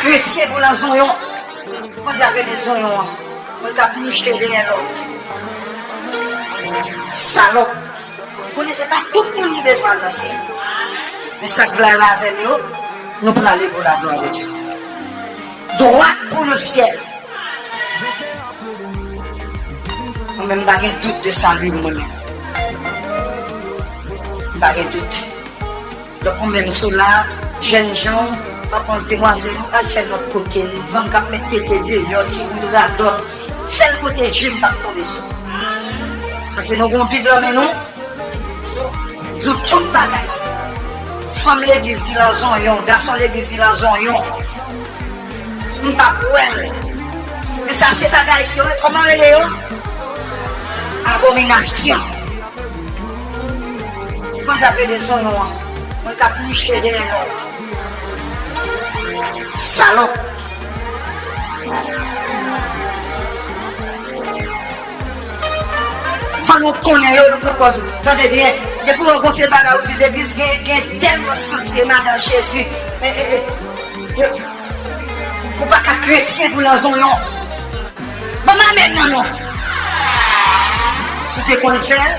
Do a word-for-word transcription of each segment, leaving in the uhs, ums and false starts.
Kretyen pou lan zonyon. Kòman sa rele zonyon an? Moun k ap niche dèyè lòt. Salòp. Ou konnen se pa tout moun ki bezwen al nan syèl. Men sa k vle al avè m yo, nou prale pou la gloire de Dieu. Droit pour le ciel. Mwen menm, m pa gen dout de sali m, mwen menm. M pa gen dout. Donk, ou menm, si w la, jèn jan, ou pa panse demwazèl, ou al fè l lòt kote, li vann k ap met tete deyò, ti bout radòt, fè l kote je m p ap tonbe sou ou. Paske nou gen yon Bib nan men nou, di w tout bagay. Fanm legliz ki lan zonyon, gason legliz ki lan zonyon. M p ap wè l. Men sa se bagay yo, kòman rele yo? Abominasyon. Kòman sa rele zonyon an? Moun k ap niche dèyè lòt. Salòp. Fò nou konnen yo, nou pran pòz. Tande byen. Depi w wè gon seri bagay ou di legliz gen, gen tèlman santi se madan Jezi. E, e, e. Yo, ou pa ka kretyen pou lan zonyon. Ban m amèn nan non. Si w te konn fè l.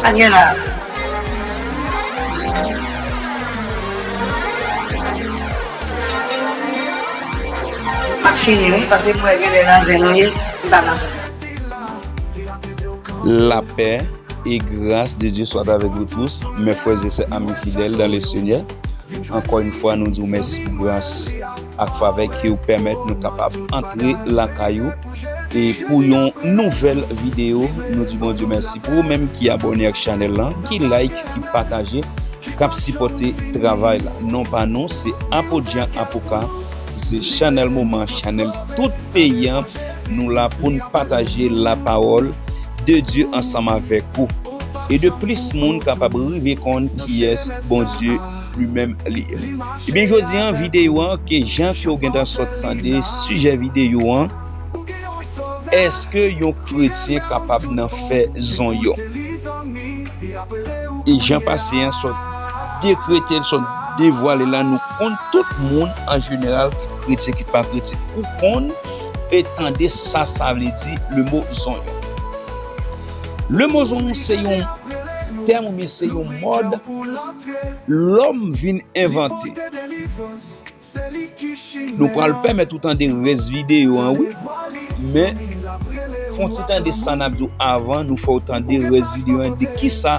Pa gen la. M ap fini wi, paske m wè genlè nan zen nou ye, m pa nan zen. Lapè e gras de Dye swa avèk nou tous, mes frères et sœurs, amis fidèles dans le Seigneur. Ankò yon fwa, nou di w mèsi pou gras ak favè ke w pèmèt nou kapab antre lakay ou. E pou yon nouvèl videyo, nou di Bondye mèsi pou ou menm ki abòne ak chanèl lan, ki like, ki pataje, k ap sipòte travay la. Non pa nou, se Apot Jean Apoka, se chanèl moman, chanèl tout peyi an. Nou la pou n pataje lapawòl de Dye ansanm avèk ou. E de plis moun kapab rive konn kiyès Bondye li menm li ye. Ebyen, jodi an, videyo an, ke jan ke w gentan sot tande sijè videyo an, èske yon kretyen kapab nan fè zonyon? E jan pase an sot dekrete l, sot devwale la, nou konn tout moun an jeneral, kit kretyen, kit pa kretyen, ou konn e tande sa sa vle di le mo zonyon. Le mo zonyon se yon tèm oubyen se yon mòd lòm vin envante. Nou pral pèmèt ou tande rès videyo an, wi. Men, fè yon ti tande sa n ap di w avan nou fè w tande rès videyo an, de kisa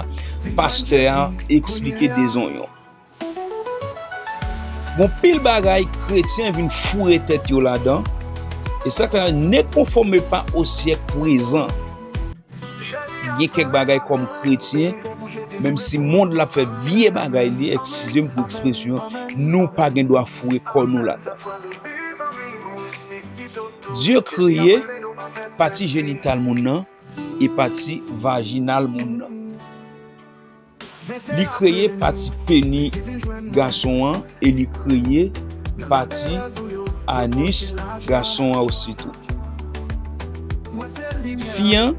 pastè a eksplike de zonyon. Gon pil bagay kretyen vin foure tèt yo ladan. E sa k fè, ne conformez pas au siècle présent. Gen kèk bagay kòm kretyen, menm si mond la fè vye bagay li, eskize m pou ekspresyon an, nou pa gen dwa foure kò nou ladan. Dye kreye pati jenital moun nan e pati vajinal moun nan. Li kreye pati peni gason an e li kreye pati anis gason an ositou. Fi an,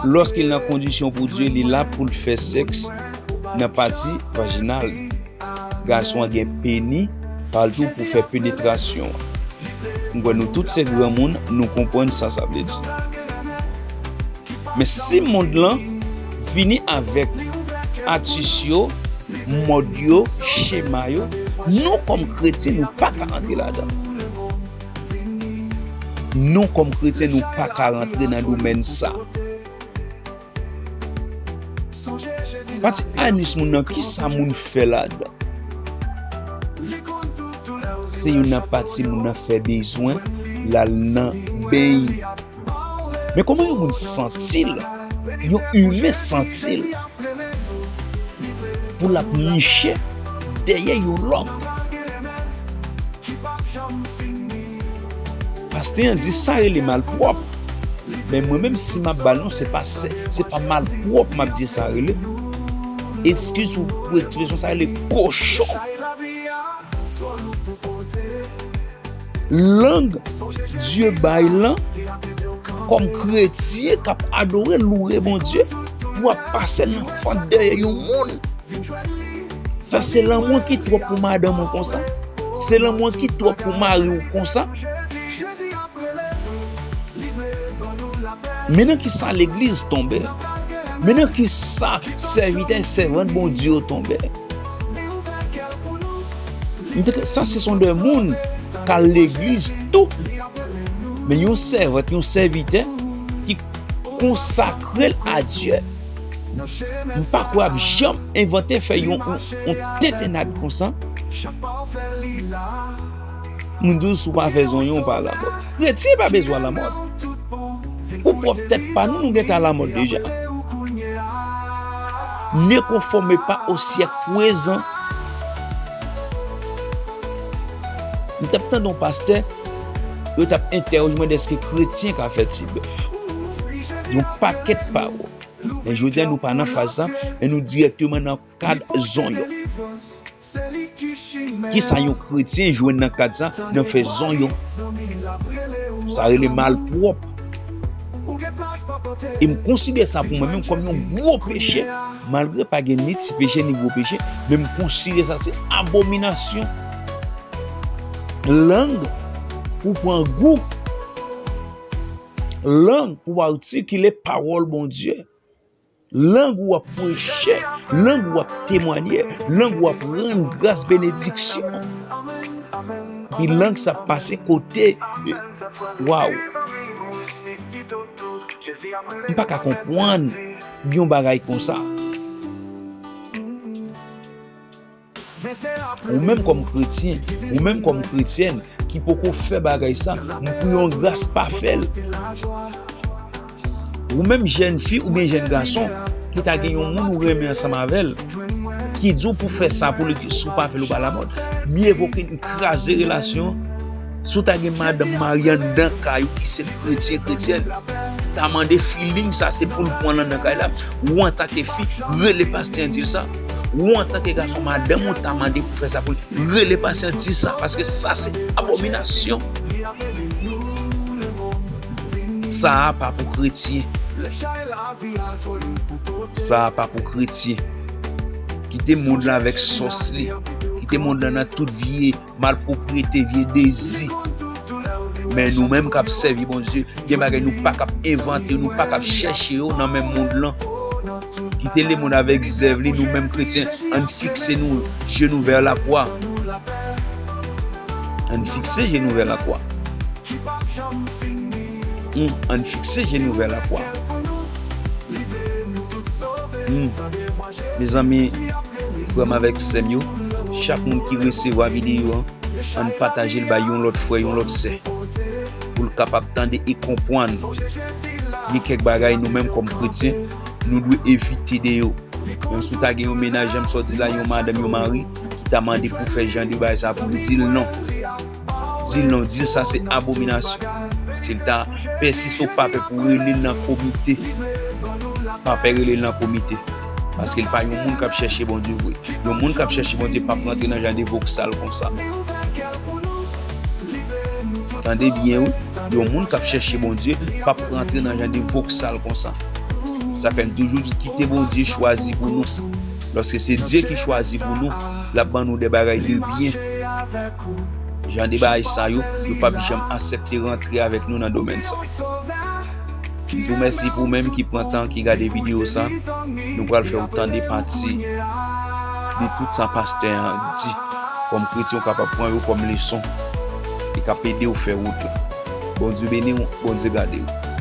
lòske l nan kondisyon pou Dye, li la pou l fè sèks nan pati vajinal li. Gason an gen peni pa l tou pou fè penetrasyon an. M kwè nou tout se granmoun, nou konprann sa sa vle di. Men si mond lan vini avèk atis yo, mòd yo, chema yo, nou kòm kretyen, nou pa ka antre ladan. Nou kòm kretyen, nou pa ka rantre nan domèn sa. Pati anis moun nan, kisa moun fè ladan? Se youn nan pati moun nan fè bezwen, l al nan beny. Men kòman yon moun santi l, yon imen santi l, pou l ap niche dèyè yon lòt? Pastè an di sa rele malpwòp. Men mwen menm, si m ap ba l non, se pa, se, se pa malpwòp m ap di sa rele. Eskiz pou, pou ekspresyon, sa rele kochon. Lang Dye bay lan, kòm kretyen k ap adore, loure Bondye, w ap pase nan fant dèyè yon moun. Sa se lanmou ki twòp pou madanm ou konsa. Se lanmou ki twòp pou mari w konsa. Men nan ki sa legliz tonbe. Men nan ki sa sèvitè, sèvant Bondye yo tonbe. M te, sa se son de moun k al legliz tou. Men yon sèvant, yon sèvitè ki konsakre l a Dye. M pa kwè ap janm envante fè yon, yon, yon tentennad konsa. Moun di w si w pa fè zonyon, w pa alamòd. Kretyen pa bezwen alamòd. Pou pwòp tèt pa nou, nou gentan alamòd deja. Ne conformez pas au siècle présent. M t ap tande yon pastè, yo t ap entèwoje mwen dèske kretyen ka fè ti bèf. Yon pakèt pawòl. Men jodi a, nou pa nan faz sa, men nou dirèkteman nan kad zonyon. Kisa yon kretyen jwenn nan kad sa? Nan fè zonyon. Sa rele malpwòp. E m konsidere sa pou mwen menm kòm yon gwo peche. Malgre pa gen ni ti peche ni gwo peche, men m konsidere sa se abominasyon. Lang pou pran gou. Lang pou atikile pawòl Bondye. Lang ou ap preche, lang ou ap temwanye, lang ou ap rann gras, benediksyon. Epi lang sa pase kote. Waw. M pa ka konprann yon bagay konsa. Ou menm kòm kretyen, ou menm kòm kretyèn ki poko fè bagay sa, m priye w gras pa fè l. Ou menm jèn fi oubyen jèn gason ki ta gen yon moun ou renmen ansanm avè l, ki di w pou fè sa pou li, si w pa fè l ou pa lamòd, mye vo ke n kraze relasyon an. Si w ta gen madanm marye anndan kay ou ki se kretyen, kretyèn, ta mande feeling sa se pou l pran l anndan kay la, ou antanke fi, rele pastè an di l sa. Ou antanke gason, madanm ou ta mande pou fè sa pou li. Rele pastè an di sa, paske sa se abominasyon. Sa a pa pou kretyen. Sa a pa pou kretyen. Kite mond lan avèk sòs li. Kite mond lan nan tout vye malpwopriyete, vye dezi. Men nou menm k ap sèvi Bondye, gen bagay nou pa k ap envante, nou pa k ap chèche yo nan menm mond lan. Kite lemonn avèk zèv li, nou menm kretyen, ann fikse nou, je nou vè lakwa. Ann fikse je nou vè lakwa. Hmm, ann fikse je nou vè lakwa. Hmm. Mezanmi, frè m avèk sè m yo, chak moun ki resevwa videyo an, ann pataje l bay yon lòt frè, yon lòt sè, pou l kapab tande e konprann. Gen kèk bagay nou menm kòm kretyen, nou dwe evite de yo. Menm si w ta gen yon mennaj, jan m sot di la, yon madanm, yon mari, ki ta mande pou fè jan de bagay sa pou li, di l non. Di l non, di l sa se abominasyon. Si l ta pèsiste, w pa pè pou rele l nan komite. Pa pè rele l nan komite. Paske l pa yon moun k ap chèche Bondye vre. Yon moun k ap chèche Bondye p ap rantre nan jan de voksal konsa. Tande byen wi, yon moun k ap chèche Bondye p ap rantre nan jan de voksal konsa. Sa fè m toujou di kite Bondye chwazi pou nou. Lòske se Dye ki chwazi pou nou, l ap ban nou de bagay de byen. Jan de bagay sa yo, yo p ap janm aksepte rantre avèk nou nan domèn sa. M di w mèsi pou ou menm ki pran tan, ki gade videyo sa. Nou pral fè w tande pati de tout sa pastè an di. Kòm kretyen, w kapab pran yo kòm leson e k ap ede w fè wout la. Bondye beni w, Bondye gade w.